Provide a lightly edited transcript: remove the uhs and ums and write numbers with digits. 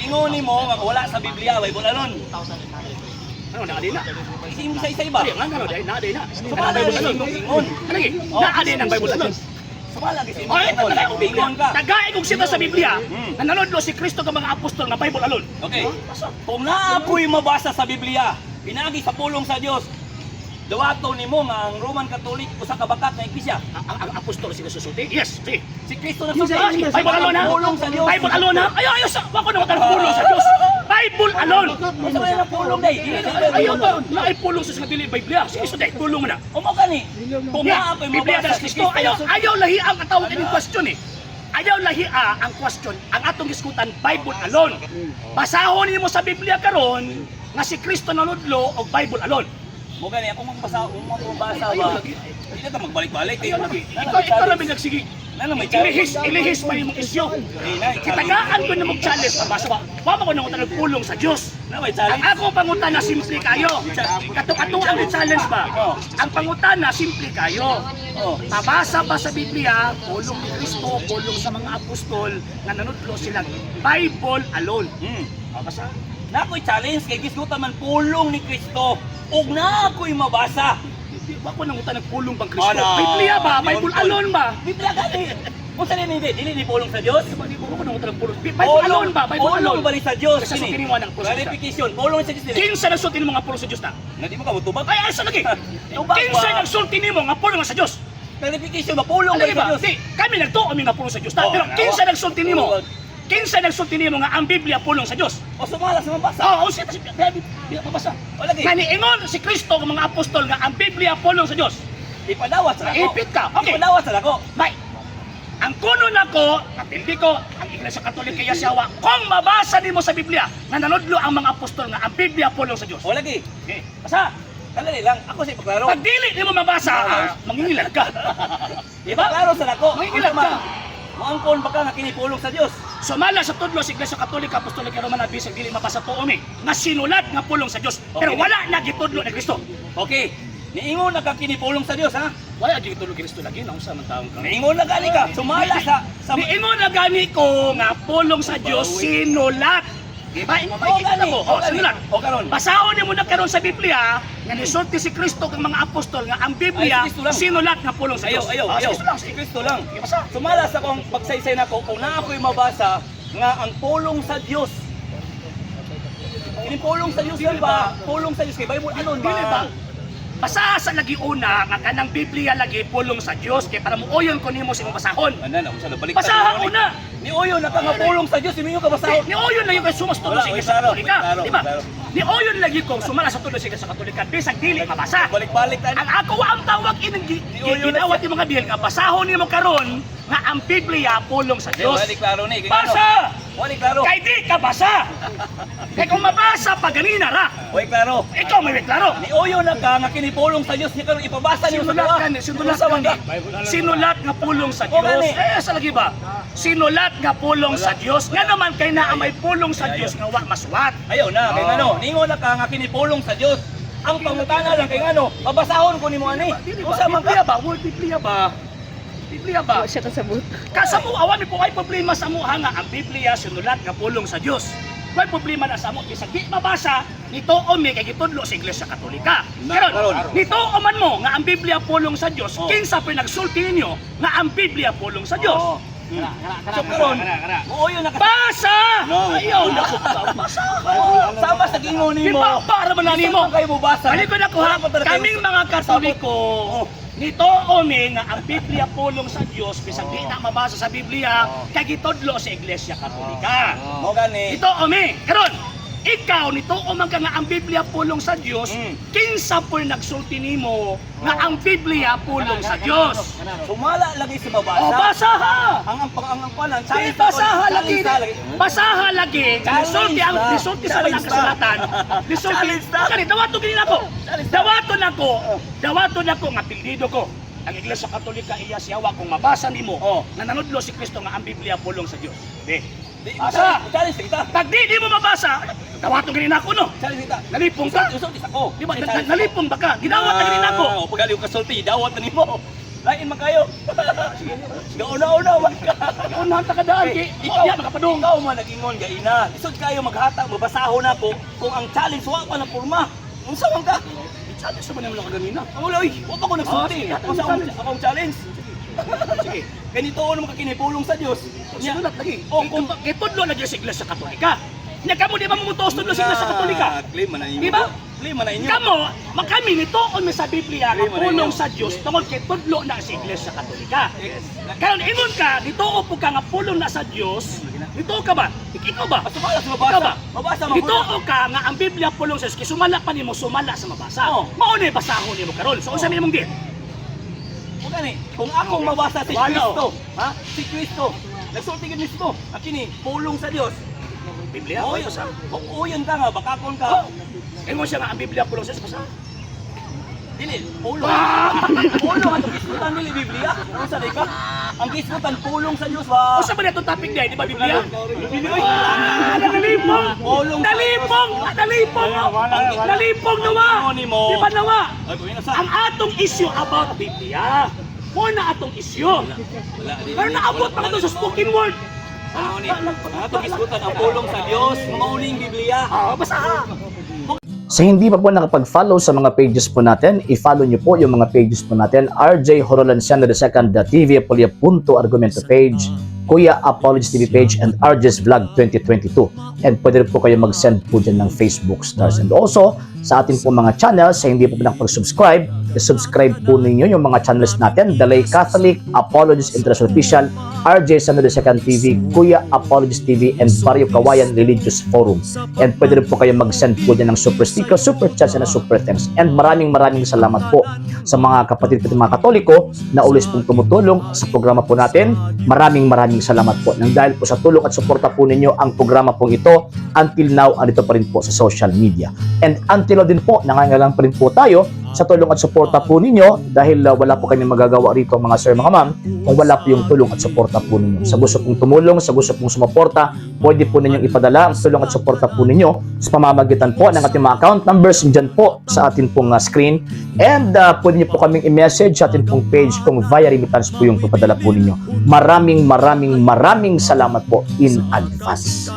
Ingon nimo nga wala sa Biblia, Bible alone. Ano na na? Isa isa iba. Dili nga ano dai na dai na. Sumala Bible sa alone. imong ingon. Ano gi? Oh. Naa din ang Bible alone. Sumala sa imong Oh, ito ingon. tagay og Biblia. Ingon ka. Tagay kog sita sa Biblia. Na nanudlo si Kristo kang mga apostol nga Bible alone. Okay. Kung naa ko'y mabasa sa Biblia, pinagi sa pulong sa Dios, dawato nimo nga ang Roman Catholic usa ka bakat nga iglesia. Ang apostol si Jesus sulti. Yes, sige. Si Kristo nagsulti. Sige, Bible alone ha. Pulong sa Dios. Bible alone ha. Ayo ayo sa wa ko na matanong pulong sa Dios. Bible alone. Unsa man ang pulong day? Dili sa Ayo ba? Naay pulong sa nga dili Biblia. Si Kristo dai pulong na. Umo gani. Kung naa ko'y Biblia mabasa sa si Kristo. Kristo, Ayaw ayaw lahi ang atawag ining question eh. Ayaw lahi ang question. Ang atong giskutan Bible alone. Basahon nimo sa Biblia karon nga si Kristo nanudlo og Bible alone. Mo gani ako mong basa, kung mabasa Ayaw ba. lagi. Di na ta magbalik-balik eh. Ayaw lagi. Ikaw ra may nagsige. Nana may challenge. Ilihis ilihis pa imong isyu. Eh, na, Kitagaan ko na mag-challenge ang basa. Wa man ko nang utang pulong sa Dios. Na may Ang challenge. ako pangutana simple kayo. Kato-kato ang challenge ba? Ang pangutana simple kayo. Oh. Pabasa ba sa Biblia, pulong ni Kristo, pulong sa mga apostol, nga nanudlo silang Bible alone. O, basa. Na ako'y challenge kay gisgutan man pulong ni Kristo. Ug na ako'y mabasa. Di ba ko nang utang pulong bang Kristo? Ala, Biblia ba? Bible yun, alone ba? Biblia gani. Unsa ni hindi dili ni pulong sa Dios? Di ba ko nang utang pulong? Bible alone ba? Bible Pulong alone ba ni sa Dios? Kasi Kini. sa kiniwa ng pulong sa Dios. Clarification, pulong sa Dios dili. Kinsa nagsulti nimo nga pulong sa Dios na? Na di mo ka motubag. Ay, asa lagi? Tubag Kinsa ba? nagsulti nimo nga pulong sa Dios? Clarification ba pulong ba Alagi sa ba? Dios? Di, kami nagtuo mi nga pulong sa Dios ta. Oh, Pero na, kinsa oh. nagsulti nimo? Kinsa nagsulti nimo nga ang Biblia pulong sa Dios? O sumala sa mabasa. Oo, oh, siya si Biblia mabasa. O lagi. Nga niingon si Kristo ang mga apostol nga ang Biblia pulong sa Dios. Ipadawas sa ako. Ipit ka. Okay. Ipadawas sa ako. Bay. Ang kuno nako, kapildi ko, ang Iglesia Katolika yasawa, kung mabasa nimo sa Biblia nga nanudlo ang mga apostol nga ang Biblia pulong sa Dios. O lagi. Okay. Basa. Kadali lang ako sa ipaklaro. Pag dili nimo mabasa, mangingilag ka. Di ba? Ipaklaro sa ako. Mangingilag ka. Moangkon ba ka nga kini pulong sa Dios? Sumala sa tudlo sa Iglesia Katolika Apostolika Romana bisag dili mabasa tuo mi nga sinulat nga pulong sa Dios pero Okay. wala na gitudlo ni Kristo. Okay. Niingon na ka kini pulong sa Dios ha? Wala gitudlo ni Kristo lagi naunsa man taon ka. Niingon na gani ka. Sumala sa Niingon na gani ko nga pulong sa Dios sinulat. Di ba? Ingon O makikita gani, ko. o Oh, gani. sinulat. O karon. Basahon nimo na karon sa Biblia nga nisulti si Kristo kang mga apostol nga ang Biblia Ay, si Kristo lang. sinulat nga pulong sa Ayaw, Dios. ayaw, Ah, si ayaw. Kristo lang. Si Kristo lang. Sige, basa. Sumala sa kong pagsaysay nako kung naa ako'y mabasa nga ang pulong sa Dios. Kini pulong sa Dios yan ba? Pulong sa Dios kay Bible alone Dili ba? ba? Basa sa lagi una nga kanang Biblia lagi pulong sa Dios kay para muuyon ko nimo sa imong basahon. Ana na unsa na balik. Basaha una. Ni uyon na ka nga pulong sa Dios, iminyo ka basahon. Ni Oyon lagi kay sumas tudlo Wala, sa oy, Iglesia klaro, Katolika, klaro, di ba? klaro. Ni Oyon lagi kong sumala sa tudlo sa Iglesia Katolika bisag dili mabasa. Balik-balik tayo. Ang ako ang tawag ining Ni Oyon na gidawat yung mga dil nga basahon nimo karon nga ang Biblia pulong sa Di, Dios. wala ni klaro ni. Kay ngano? Basa! Wala ni klaro. Kay di ka basa. Kay kung mabasa pa ganina ra. Wala klaro. Ikaw may klaro. Ni uyon na ka nga kini pulong sa Dios niya karon ipabasa nimo sa Sinulat duha. ka ni, sinulat Unsa ka man ni. ka? Sinulat nga pulong sa O, Dios. gani. Eh, sa lagi ba? Sinulat nga pulong sa Dios. Nga naman kay naa may pulong sa Dios nga wa masuwat. Ayaw na, kay ngano, ningon na ka nga kini pulong sa Dios. Ang pangutana lang kay ngano, pabasahon ko nimo ani. Dili ba? Unsa man Biblia ka? ba? Word Biblia ba? Biblia ba? Wa siya kasabot. Kasa mo awan mi po ay problema sa mo nga ang Biblia sinulat nga pulong sa Dios. May problema na sa mo bisag di mabasa nito mi kay gitudlo sa Iglesia Katolika. Na, Karon karon. nito man mo nga ang Biblia pulong sa Dios, Oh. kinsa pa nagsulti ninyo nga ang Biblia pulong sa Dios? Oh. So karon, muuyo na ka. Basa! No. Ayaw na ko. Basa! Sama sa gingon Di nimo. ba para man na nimo? Bisan man kayo mobasa. Balik ko na ko ha. Wala pa talaga Kaming kayo- mga Katoliko, Oh. nito omi nga ang Biblia pulong sa Dios bisag di na mabasa sa Biblia kay gitudlo sa Iglesia Katolika. Mo gani. Nito omi. Karon, ikaw nito man ka nga ang Biblia pulong sa Dios, kinsa po'y nagsulti nimo nga ang Biblia pulong sa Dios? Sumala lagi sa mabasa. O basa ha. Ang kuan ang Di challenge basaha lagi. Challenge lagi. Basaha lagi. Nisulti ang na. nisulti sa Challenge mga kasulatan. Nisulti. Challenge na. Kani dawato gini nako. Challenge na. Dawato nako. Dawato nako nga pildido ko. Ang Iglesia Katolika iya siyawa kung mabasa nimo Oh. na nanudlo si Kristo nga ang Biblia pulong sa Dios. Di. Di, Asa? Challenge kita. Pag di mo mabasa, dawato gini nako no. Challenge kita. Nalipong ka. Usulti sa ko. Di ba? Nalipong ba ka? Gidawat na gini nako. Oh, pagaliw ka sulti, dawat na nimo. Lain man kayo. Gauna-una man ka. Unahan ta ka daan kay Ikaw, ikaw makapadung. Ikaw man nag-ingon gaina. Lisod kayo maghatag, mabasahon nako kung ang challenge wa pa na porma. Unsa man ka? Challenge naman naman ako ganina. Ang ulo, oy, wa pa ko nagsulti. Ah, sige, Unsa akong, challenge. akong challenge? Sige. Ganito ano makakinipulong sa Dios. Nya, Sulat lagi. Oh, Oh, kung gitudlo na gyud sa Iglesia Katolika. Nya kamo di ba mo tudlo sa Iglesia Katolika? Claim man na inyo. Di ba? Claim man na inyo. Kamo, makami nito on mi sa Biblia nga Claim man na pulong inyo. sa Dios tungod kay tudlo na sa Iglesia Katolika. Yes. Karon ingon ka, nituo po ka nga pulong na sa Dios. Nituo ka ba? Ikaw ba? Ah, sumala sa Ikaw mabasa. ba? Mabasa man Nituo ka nga ang Biblia pulong sa Dios kay sumala pa nimo sumala sa mabasa. Oh. Mao ni basahon nimo karon. So unsa may imong di? Kung gani, kung akong mabasa si Wala. Kristo, ha? Si Kristo, nagsulti gid mismo, ang kini pulong sa Dios. Biblia. Oh, Oh, basa. kung uyon ka nga, bakakon ka. Oh. Ingon siya nga ang Biblia pulong sa Dios basa. Dili, pulong. Pulong ang gisgutan dili Biblia. Unsa di ka? Ang gisgutan pulong sa Dios ba? Unsa ba na itong topic day, di ba Biblia? Dili oy. Ah, nalipong! Pulong sa Nalipong! Nalipong! Nalipong nawa! Ang nimo. Di ba nawa? Ay, pamina sa. Ang atong issue about Biblia. Mo na atong issue. Wala, dili. Pero naabot pa ka sa spoken word. Ano ni? Ang atong gisgutan ang pulong sa Dios, mauning Biblia. Ah, basta. Sa hindi pa po nakapag-follow sa mga pages po natin, i-follow nyo po yung mga pages po natin. RJ Horolanciano II, The TV Apolia Punto Argumento page, Kuya Apologies TV page, and RJ's Vlog 2022. And pwede rin po kayo mag-send po dyan ng Facebook stars. And also, sa ating po mga channels, sa hindi po nakapag-subscribe, i-subscribe po ninyo yung mga channels natin, The Lay Catholic, Apologies International Official, RJ Sano II TV, Kuya Apologies TV, and Barrio Kawayan Religious Forum. And pwede rin po kayo mag-send po dyan ng super sticker, super chats, and super thanks. And maraming maraming salamat po sa mga kapatid ko mga Katoliko na always pong tumutulong sa programa po natin. Maraming maraming salamat po. Nang dahil po sa tulong at suporta po ninyo ang programa pong ito, until now, andito pa rin po sa social media. And until now din po, nangangailangan pa rin po tayo sa tulong at suporta po ninyo dahil wala po kami magagawa rito, mga sir, mga ma'am, kung wala po yung tulong at suporta po ninyo. Sa gusto pong tumulong, sa gusto pong sumuporta, pwede po ninyong ipadala ang tulong at suporta po ninyo sa pamamagitan po ng ating mga account numbers dyan po sa atin pong screen. And pwede niyo po kaming i-message sa atin pong page kung via remittance po yung papadala po ninyo. Maraming maraming maraming salamat po in advance.